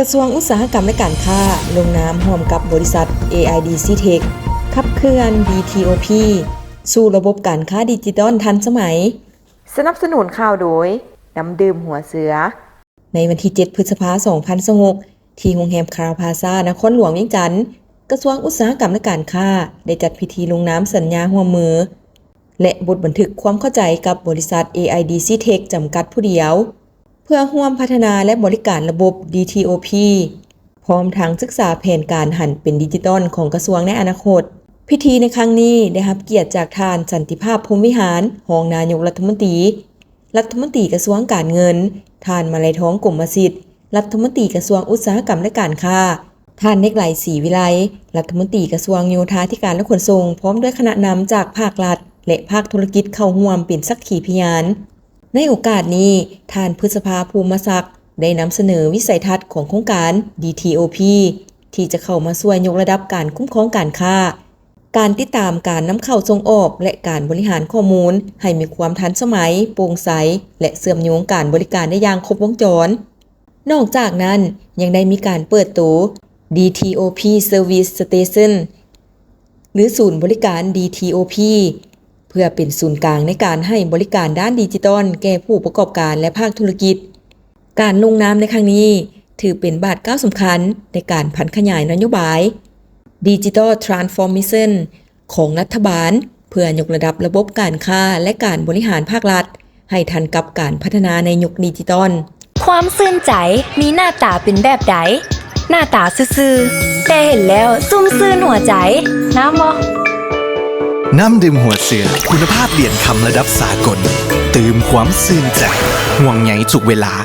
ກະຊວງອຸດສາຫະກຳ ແລະ ການຄ້າ ລົງນາມຮ່ວມກັບບໍລິສັດ ເອໄອດີ ຊີເທັກ ຂັບເຄື່ອນ ດີທີໂອພີ ສູ່ລະບົບການຄ້າດິຈິຕອນທັນສະໄໝ. ສະໜັບສະໜູນຂ່າວໂດຍ ນ້ຳດື່ມຫົວເສືອ. ໃນວັນທີເຈັດ ພຶດສະພາ ສອງພັນຊາວຫົກ ທີ່ໂຮງແຮມຄາວພາຊາ ນະຄອນຫຼວງວຽງຈັນ, ກະຊວງອຸດສາຫະກຳ ແລະ ການຄ້າ ໄດ້ຈັດພິທີລົງນາມສັນຍາຮ່ວມມື ແລະ ບົດບັນທຶກຄວາມເຂົ້າໃຈກັບບໍລິສັດ ເອໄອດີ ຊີເທັກ ຈຳກັດຜູ້ດຽວ ເພື່ອຮ່ວມພັດທະນາ ແລະ ບໍລິການລະບົບ ດີທີໂອພີ ພ້ອມທັງສຶກສາແຜນການຫັນເປັນດິຈິຕອນຂອງກະຊວງໃນອະນາຄົດ. ພິທີໃນຄັ້ງນີ້ໄດ້ຮັບກຽດຈາກທ່ານ ສັນຕິພາບ ພົມວິຫານ ຮອງນາຍົກລັດຖະມົນຕີ ລັດຖະມົນຕີກະຊວງການເງິນ, ທ່ານ ມະໄລທອງ ກົມມະສິດ ລັດຖະມົນຕີກະຊວງອຸດສາຫະກຳ ແລະ ການຄ້າ, ທ່ານ ເນກໄລ ສີວິໄລ ລັດຖະມົນຕີກະຊວງໂຍທາທິການ ແລະ ຂົນສົ່ງ ພ້ອມດ້ວຍຄະນະນຳຈາກພາກລັດ ແລະ ພາກທຸລະກິດເຂົ້າຮ່ວມເປັນສັກຂີພະຍານ. ໃນໂອກາດນີ້, ທ່ານ ພຶດສະພາ ພູມມະສັກ ໄດ້ນຳສະເໜີວິໄສທັດຂອງໂຄງການ ດີທີໂອພີ ທີ່ຈະເຂົ້າມາຊ່ວຍຍົກລະດັບການຄຸ້ມຄອງການຄ້າ, ການຕິດຕາມການນຳເຂົ້າສົ່ງອອກ ແລະ ການບໍລິຫານຂໍ້ມູນໃຫ້ມີຄວາມທັນສະໄໝ, ໂປ່ງໃສ ແລະ ເຊື່ອມໂຍງການບໍລິການໄດ້ຢ່າງຄົບວົງຈອນ. ນອກຈາກນັ້ນ, ຍັງໄດ້ມີການເປີດໂຕ ດີທີໂອພີ ເຊີວິສສະເຕເຊິນ ຫຼື ສູນບໍລິການ ດີທີໂອພີ ເພື່ອເປັນສູນກາງໃນການໃຫ້ບໍລິການດ້ານດິຈິຕອນແກ່ຜູ້ປະກອບການ ແລະ ພາກທຸລະກິດ. ການລົງນາມໃນຄັ້ງນີ້ຖືເປັນບາດກ້າວສຳຄັນໃນການຜັນຂະຫຍາຍນະໂຍບາຍ ດິຈິຕອນທຣານສຟໍເມຊັນ ຂອງລັດຖະບານ ເພື່ອຍົກລະດັບລະບົບການຄ້າ ແລະ ການບໍລິຫານພາກລັດ ໃຫ້ທັນກັບການພັດທະນາໃນຍຸກດິຈິຕອນ. ຄວາມຊື່ນໃຈມີໜ້າຕາເປັນແບບໃດ? ໜ້າຕາຊື່ໆ ແຕ່ເຫັນແລ້ວຊຸ່ມຊື່ນຫົວໃຈ. ງາມບໍ່? ນ້ຳດື່ມຫົວເສືອ ຄຸນນະພາບຫຼຽນຄຳລະດັບສາກົນ ຕື່ມຄວາມຊື່ນໃຈ ຫ່ວງໃຍທຸກເວລາ.